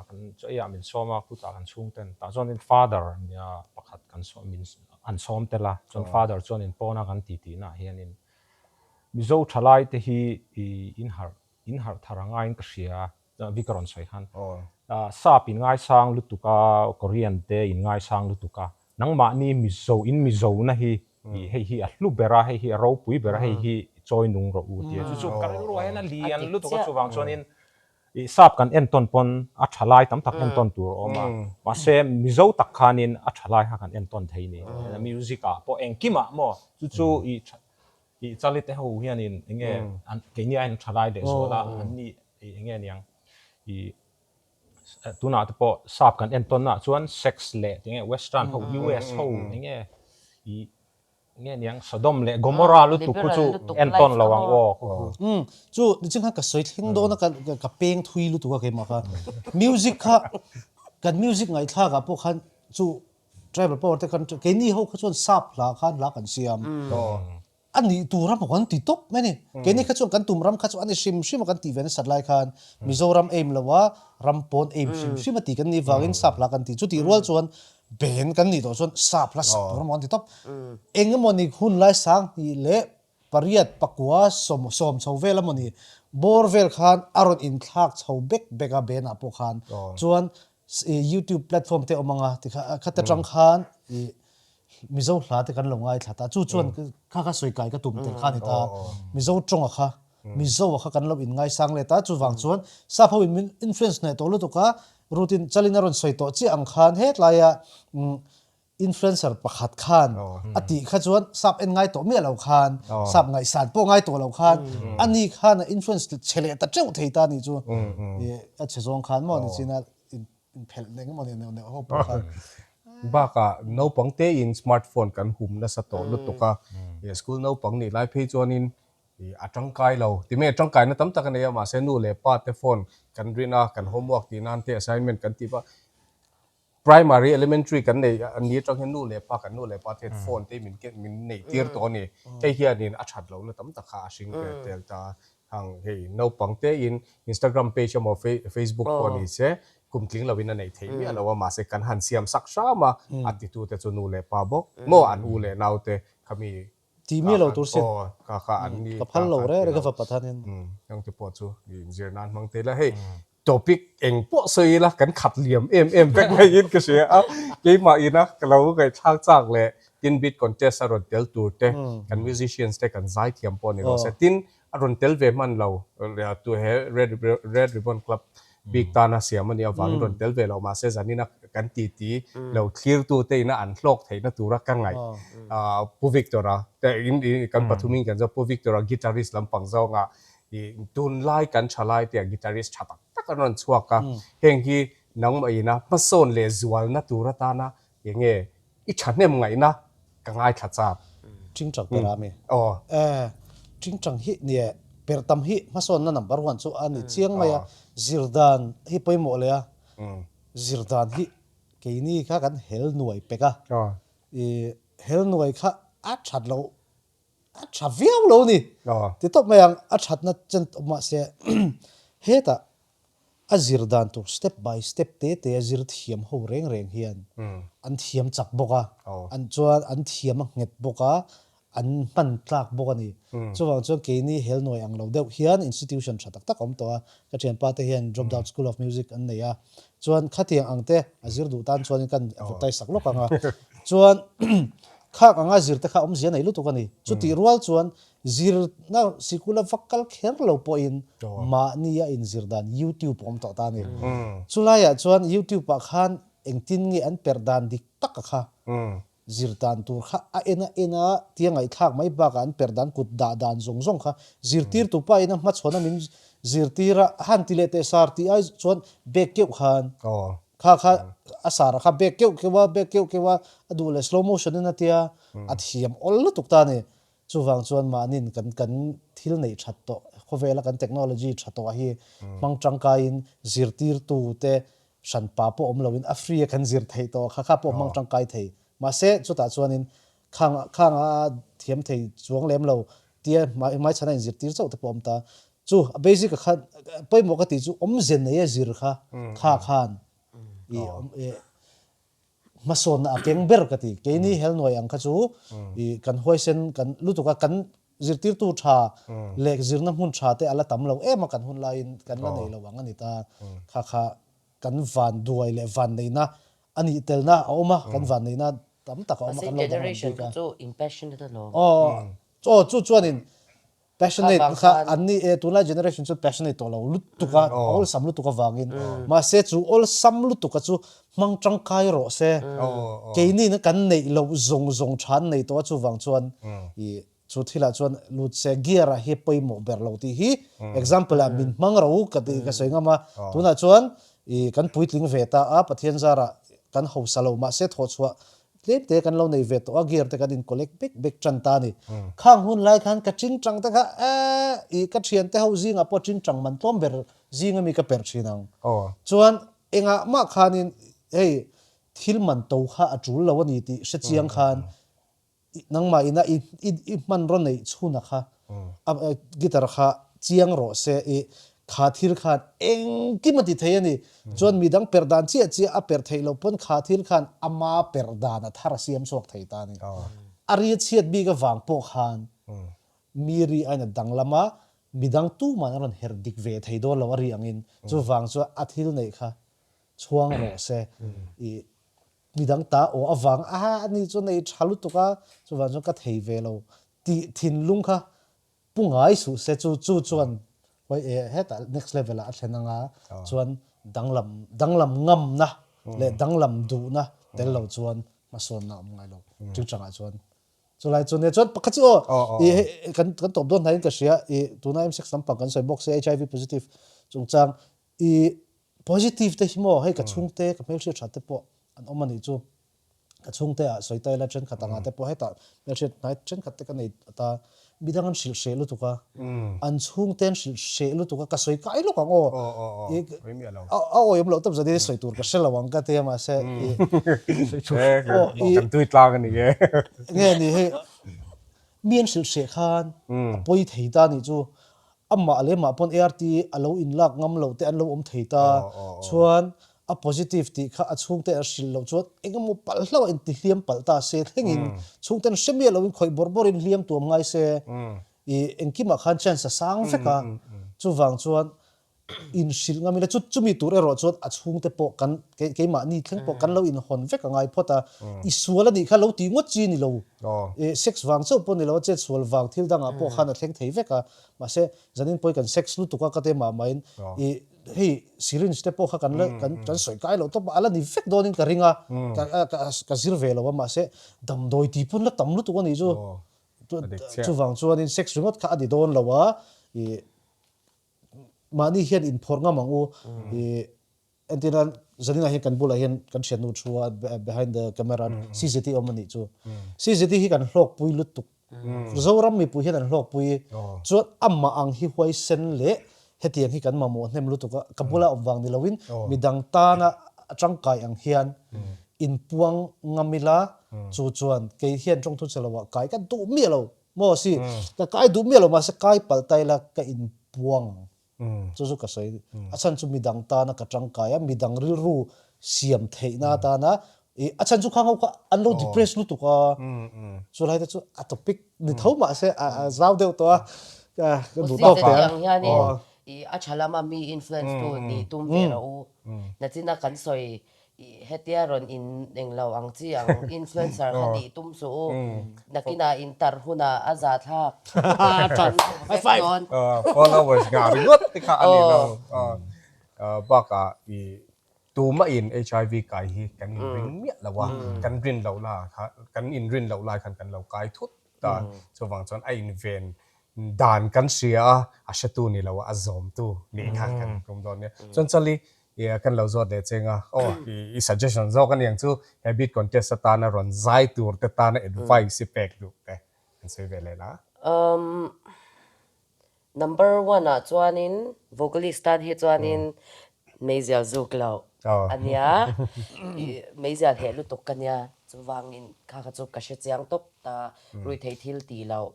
kan chaw ei ah min sawm a, khutah kan chhung ten tah chuan in father nia pakhat kan sawm min an sawm tel a, chuan father chuan in pawn a kan ti tih na ah hian in Mizo thalai te hi i in harh in harh thar a ngaiin ka hria a, Vic a rawn sawi khan sap in ngaisang lutuk a, Korean te in ngaisang lutuk a, Nangmahni Mizo in Mizo na hi i hei hi a hlu ber a, hei hi a ropui ber a, hei hi chawi nung rawh u tia. Chu chu ka rilruah hian a lian lutuk a, chuvang chuanin i sap kan entawn pawn a tha lai tam tak entawn tur a awm a, mahse Mizo tak khanin a tha lai kha kan entawn thei ni. Music ah pawh engkimah maw chu chu i i chali te ho hianin enge keini aiin tha lai lehzual a, anni enge aniang i Tunah te pawh sap kan entawn naah chuan sex leh tinge western ho US ho enge i nge niang Sodom leh Gomorrah lutuk khu chu entawn lo ang aw khu khu. Umm chu nichin khan ka sawi thleng dawn a ka peng thui lutuk a keimah kha music kha kan music ngaihthlak ah pawh khan chu tribal power te khan keini ho kha chuan sap hla khan hla kan siam. A nih tur a maw kan ti tawp mai a ni. Keini kha chuan kan tum ram kha chu a ni hrim hrim a kan tih ve nasat lai khan Mizoram aim lo a, ram pawn aim hrim hrim a tih kan nih vangin sap hla kan ti. Chutih rual chuan ben kan nih tawh chuan sap hla sak tur a maw kan ti tawp. Eng emaw ni hun lai sang hnih leh pariat pakua sawm sawm chho vel emaw ni bawr vel khan a rawn inthlak chho bek bek a ben ah pawh khan chuan YouTube platform te awm ang a tikha khata tang khan ih Mizo hla te kan lo ngaithla ta chu chuan kha kha sawi kai ka tum tel kha a ni ta Mizo tawnga kha Mizo a kha kan lo in ngaisang leh ta chuvang chuan sap ho in min influence hneh tawh lutuk a routine chalin a rawn sawi tawh chiah ang khan hetlaia Influencer pakhat khan a tih kha chuan sap en ngai tawh miah lo khan, sap ngaihsan pawh ngai tawh lo khan ani khan a influence chhe leh ta teuh thei ta anih chu. A chhe zawng khan maw nichina inphelh eng emaw ni neuh neuh ho pawh khan. Bakah naupang tein smartphone kan hum nasa tawh lutuk a, school naupang nih lai phei chuanin a tangkai lo. Ti mai tangkaina tam tak a nei a, mahse nu leh pa te phone kan rin a, kan homework tih nan te assignment kan tih va, Primary, elementary kan nei a ni atang hian nu leh pa kan nu leh pa te hian phone te min ken min neih tir tawh a ni. Hei hianin a that lohna tam tak kha a hring ve tel ta. Hang hei naupang tein Instagram page emaw Facebook pawh ni se kum tling loin a neih theih miah lo a mahse kan han siam sak hram a, a titu te chu nu leh pa bawk maw an u leh nau te khami Ti miah lo tur sin. Ka kha an ni ka phal lo reng reng ka fapa thanin. Heng te pawh chu inzir nan hmang thei la hei topic eng pawh sawi ila kan khat liam em em vek maiin ka hria a keimah ina ka lo ngaihthlak chak leh tin beat contest a rawn tel tur te kan musicians te kan zai thiam pawh ni rawh se tin a rawn tel ve hman lo tu he red red ribbon club bik tana siam a nih avangin rawn tel ve loh mahse zanina kan titi lo thlirtu te ina an hlawk theihna tura ka ngaih Pu Victor-a te in kan pathumin kan zawk Pu Victor-a guitarist lampang zawnga ih tunlai kan thalai te ah guitarist tha tak tak an rawn chhuak a heng hi nangmah ina hmasawn leh zualna tur atana. Enge i thahnem ngaihna ka ngaithla chak. Tingtang per a mi? Aw. Eh, tingtang hi nia per tam hi hmasawnna number one chu a ni chiang mai a, zirdan hi pawimawh leh a, zirdan hi keini kha kan hel nuai pek a, i hel nuai kha a that loh a tha viau lo ni. Ti tawp mai ang, a thatna chen tawp mahse hetah a zir dan tur step by step te te a zir thiam ho reng reng hian an thiam chak bawk a, an chuan an thiam a nghet bawk a, an hman tlak bawk a ni. Chuvang chuan keini helnuai ang lo deuh hian institution tha tak tak a awm tawh a, ka thianpa te hian Drop Down School of Music an nei a, chuan khatiang ang te a zir duh tan chuanin kan advertise sak lawk ang a, chuan khak anga zir te kha awmzia nei lutuk a ni. Chutih rual chuan Zirna sikula va kal kher lo pawhin mahni a inzir dan YouTube a awm tawh ta a ni. Chulaiah chuan YouTube ah khan engtin nge an perh dan dik taka kha zir dan tur kha a en a en a tia ngaihthlak mai bakah an perh dan kut dah dan zawng zawng kha zirtirtu pa in a hmachhawn a min zirtir a han ti leh teh sar tih ai chuan bag keuh khan kha kha a sar ah kha bag keuh keuh a bag keuh keuh a a duh leh slow motion in a tia a thiam awl lutuk ta a ni. Chuvang chuan mahnin kan kan thil neih that tawh, khawvela kan technology tha tawh hi hmang tangkaiin zirtirtu te hranpa pawh awm loin a free a kan zir theih tawh kha kha pawh hmang tangkai thei. Mahse chutah chuanin khang khang a thiam thei chuang lem lo tia hmaichhana inzirtir chauh te pawh awm ta. Chu a basic a khan pawimawh ka tih chu awmze nei a zir kha kha khan i Hmasawnna a keng ber ka ti. Keini helnuai ang kha chu i kan huaisen kan lutuk a, kan zirtirtu tha leh zirna hmun tha te a la tam lo em a kan hun laiin kan la nei lo ang a ni ta. Kha kha kan van duai leh van neihna a nih telna a awm a, kan van neihna tam tak a awm a, kan lo danglam bik a. Mahse generation kha chu in passionate alawm. Aw, chu chuanin Passionate kha an ni e, tunlai generation chu passionate tawh lo lutuk a, awlsam lutuk avangin. Mahse chu awlsam lutuk a chu hmang tangkai rawh se. Keini na kan neih loh zawng zawng tha an nei tawh a chuvang chuan i chu thilah chuan lut se gear ah hi pawimawh ber lo tih hi example ah min hmang ro ka tih ka sawi ngam a. Tunah chuan i kan puitling ve ta a, Pathian zarah kan hausa lo mahse thawhchhuah Tlem te kan lo nei ve tawh a, gear te kan in collect bek bek tan ta a ni. Khang hun lai khan ka tingtang te kha eh i ka thian te ho zingah pawh tingtang man tlawm ber zing ami ka perh thin ang. Chuan engah mah khanin hei thil man to kha a tul lo a ni tih hre chiang khan nangmah ina i i hmanraw neih chhuna kha a guitar kha chiang rawh se i kha thil khan engkim a ti thei a ni. Chuan midang perh dan chiah chiah a perh theih loh pawn kha thil khan ama perh dan a thar a siam chhuak thei ta a ni. A ri a chhiat bik avang pawh khan mi ri a inat danglam a, midang tuman a rawn herh dik ve thei dawn lo a ri angin chuvang chuan a thil neih kha chhuang rawh se i midang ta aw avang a ani chu nei tha lutuk a chuvang chuan ka thei ve lo tih thinlung kha Pu ngai suh se chu chu chuan hawi e hetah next level ah a thlen anga chuan danglam danglam ngamna leh danglam duhna tel lo chuan hmasawnna a awm ngai lo chu changah chuan chulai chu nia chuan pakhat chu aw i hei kan kan tawp dawn hnaiin ka hria i tuna M6 lampang kan sawi bawk se HIV positive chungchang i positive te hi maw hei ka chhungte ka hmelhriat that te pawh an awm a nih chu. Ka chhungte ah sawi ta ila thenkhat anga te pawh hetah hmelhriat hnai thenkhat te ka nei ta midang an hrilh hreh lutuk a, an chhungte an hrilh hreh lutuk a ka sawi kai lawk ang aw a awiawm loh tawp zan in sawi tur ka hre lo ang ka ti a mahse i kan tui tlang a ni e nge ni hei mi an hrilh hreh khan a pawi thei ta nih chu amah leh mah pawn ART a lo inlak ngam loh te an lo awm thei ta chuan a positive tih kha a chhungte an hrilh loh chuan engemaw palh hlauh a intihliam palh ta se thlengin chhungten hre miah loin khawih bawrh bawrhin hliam tuam ngai se i engkimah khan chance a sang vek a chuvang chuan inhrilh ngam ila chu chumi tur erawh chuan a chhungte pawh kan keimahni thleng pawh kan lo inhawn vek a ngai phawt a i sual a nih kha lo tih ngawt chi ni lo i sex vang chauh pawh ni lo a chet sual vang thil dangah pawh khan a thleng thei vek a mahse zanin pawhin kan sex lutuk a ka te mah mahin i Hei syringe te pawh kha kan la kan kan sawi kai loh tawp a, a la ni vek dawnin ka ring a, ka ka ka zir ve lo a mahse damdawi tih pawn la tam lutuk a nih chu. Chuvang chuanin sex ringawt kha a ni dawn lo a, ih mahni hian inphawrh ngam ang u, ih entirnan. Zaninah hian kan bulah hian kan thiannu thu a behind the camera CZT awm a nih chu. CZT hi kan hlawkpui lutuk. Zoram mipui hian an hlawkpui. Chuan amah ang hi huaisen leh hetiang hi kan mamawh hnem lutuk a, ka bula awm vang ni loin midang tana a tangkai ang hian inpuang ngam ila chu chuan kei hian tawngthu che loah kai ka duh miah lo maw si ka kai duh miah lo mahse kai palh ta ila ka inpuang ang. Chu chu ka sawi. A chhan chu midang tana ka tangkai a, midang rilru siam theihna atana i a chhan chu khang ho kha an lo depress lutuk a, chu lai te chu a topic ni tho mah se a zau deuh tawh a, ka duh tawk teh a. Ang hianin i a tha lama mi influence tu nih tum ve rawh u. Nachina kan sawi i hetia rawn in englo ang chi ang influencer kha nih tum suh u. Nakinah in tar hunah a za thlak. High five! Followers nghah ringawt te kha a ni lo. Bakah i Tumah in HIV kai hi kan inring miah lo a, kan rin loh la kha kan inrin loh lai khan kan lo kai thut ta. Chuvang chuan a inven dan kan hria a, a hretu ni lo a, a zawmtu nih kha kan tum dawn nia. Chuan Chali, kan lo zawt leh cheng a, aw i suggestion zawk a niang chu he beat contest atana rawn zai tur te tana advice i pek duh te kan sawi ve leh la. Umm Number one ah chuanin vocalist tan hi chuanin meizial zuk loh a nia, meizial heh lutuk ka nia, chuvangin kha kha chu ka hre chiang tawp ta, ruihtheih thil tih loh,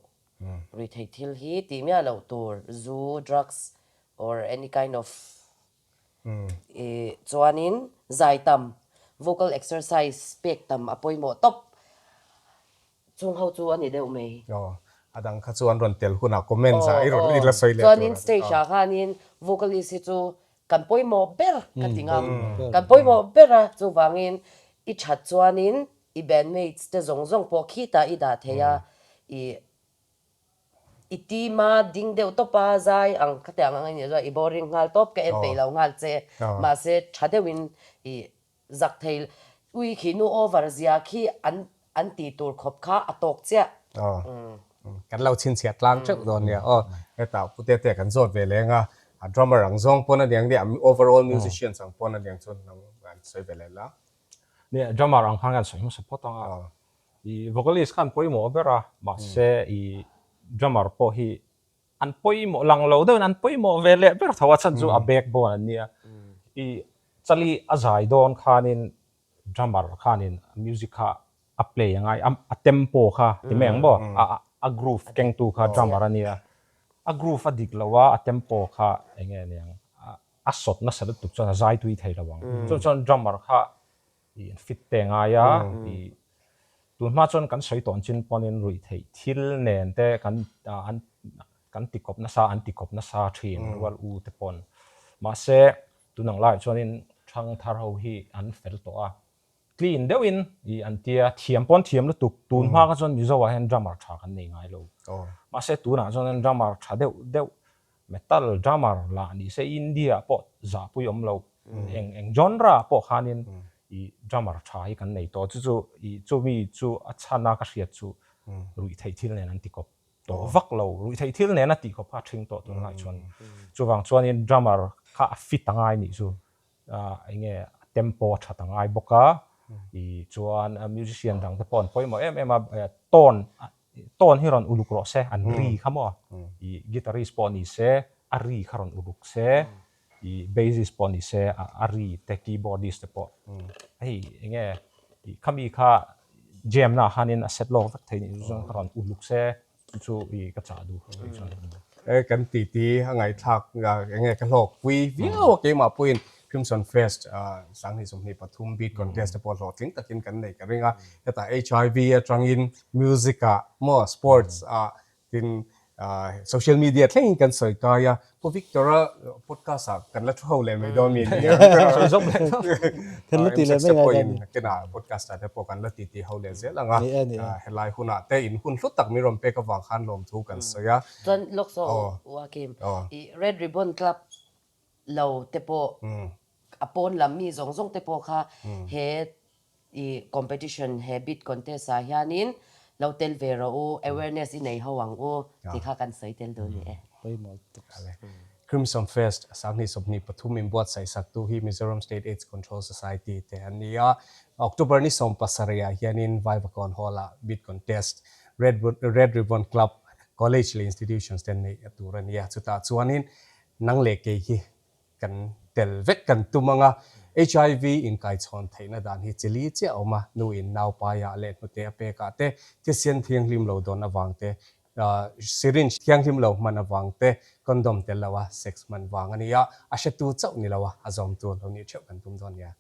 ruihtheih thil hi tih miah loh tur, zu, drugs or any kind of chuanin zai tam, vocal exercise pek tam a pawimawh tawp. Chung ho chu a ni deuh mai. Aw, a dang kha chu an rawn tel hunah comments ah i rawn i la sawi leh tur a ni. Chuanin stage ah khanin vocalist hi chu kan pawimawh ber ka ti ngam. Kan pawimawh ber a, chuvangin i that chuanin i bandmates te zawng zawng pawh khitah i dah thei a, i i team a ding deuh tawp a zai ang khatiang ang a nih chuan i boring nghal tawp ka en peih lo nghal che. Mahse tha deuhin i Zak thei ui khi nu over zia khi an an tih tur khawp kha a tawk chiah. Aw kan lo chhinchhiah tlang teuh dawn nia aw hetah pu Tete kan zawt ve leng a a drummer ang zawng pawn a niang nia overall musicians ang pawn a niang chuan nang an sawi ve leh la. Nia drummer ang khan kan sawi hmasa phawt ang a i vocalist khan pawimawh ber a mahse i drummer pawh hi An pawimawh lang lo deuhin an pawimawh ve leh ber tho a chhan chu a backbone an nia. I Chali a zai dawn khanin drummer khanin music kha a play a ngai a, a tempo kha ti mai ang maw? A groove kengtu kha drummer a nia. A groove a dik lo a, a tempo kha eng nge niang a sawt nasa lutuk chuan a zai tui thei lo ang. Chuan chuan drummer kha i an fit te ngai a, i tun hma chuan kan sawi tawn chin pawnin ruih theih thil nen te kan an kan ti kawp nasa an ti kawp nasa thin rual u te pawn. Mahse tun ang laiah chuanin thang thar ho hi an fel tawh a, clean deuhin i an tia thiam pawn thiam lutuk tun hma kha chuan Mizo ah hian drummer tha kan nei ngai lo. Mahse tunah chuan drummer tha deuh deuh Metal drummer lah ni se India ah pawh zahpui awm lo eng eng genre ah pawh khanin i drummer tha hi kan nei tawh chu chu i chumi chu a chhan a ka hriat chu ruih theih thil nen an ti kawp tawh vak lo ruih theih thil nen a tih kawp kha a thing tawh tunlai chuan chuvang chuanin drummer kha a fit a ngai nih chu eng nge a tempo a that a ngai bawk a i chuan musician dang te pawh an pawimawh em em a tone Tone hi rawn uluk rawh se, an ri kha maw? I guitarist pawh ni se, a ri kha rawn uluk se, i bassist pawh ni se, a ri te, keyboardist te pawh. Hei eng nge i khami kha jam na ah khanin a set lawk vek thei nih chu chuan kha rawn uluk se chu chu i ka chah duh tih chuan. E kan titi a ngaihthlak eng nge ka hlawkpui viau a keimah pawhin Crimson Fest 2023 Beat Contest te pawh hlawhtling takin kan nei ka ring a, hetah HIV atangin music ah maw sports ah tin social media thlengin kan sawi kai a, Pu Victor-a podcast ah kan la thu ho leh mai dawn mi ni Sawi zawk leh dawn. Kan la ti leh mai ngai dawn ni. Nakinah podcast ah te pawh kan la titi ho leh zel ang a, helai hunah te in hun hlu tak min rawn pek avang khan lawmthu kan sawi a. Chuan lawk saw Joakim, i Red Ribbon Club lo te pawh a pawn lam mi zawng zawng te pawh kha he i competition he bid contest ah hianin lo tel ve rawh u, awareness i nei ho ang u tih kha kan sawi tel dawn ni e. Pawimawh lutuk. Crimson Fest 2023 inbuatsaih saktu hi Mizoram State Aids Control Society te an ni a. October ni 17 ah hianin Vaivakawn Hall-ah Bid Contest Red Red Ribbon Club College leh Institutions te neih a tur a ni a. Chutah chuanin nang leh kei hi kan tel vek kan tum ang a. HIV inkaichhawn theihna dan hi chili chiah a awm a, nu in naupaiah leh hnute a pekah te, thisen thianghlim lo dawn avang te, Syringe thianghlim lo hman avang te, condom tel lo a sex hman vang a ni a, a hretu chauh ni lo a, a zawmtu lo nih theuh kan tum dawn nia.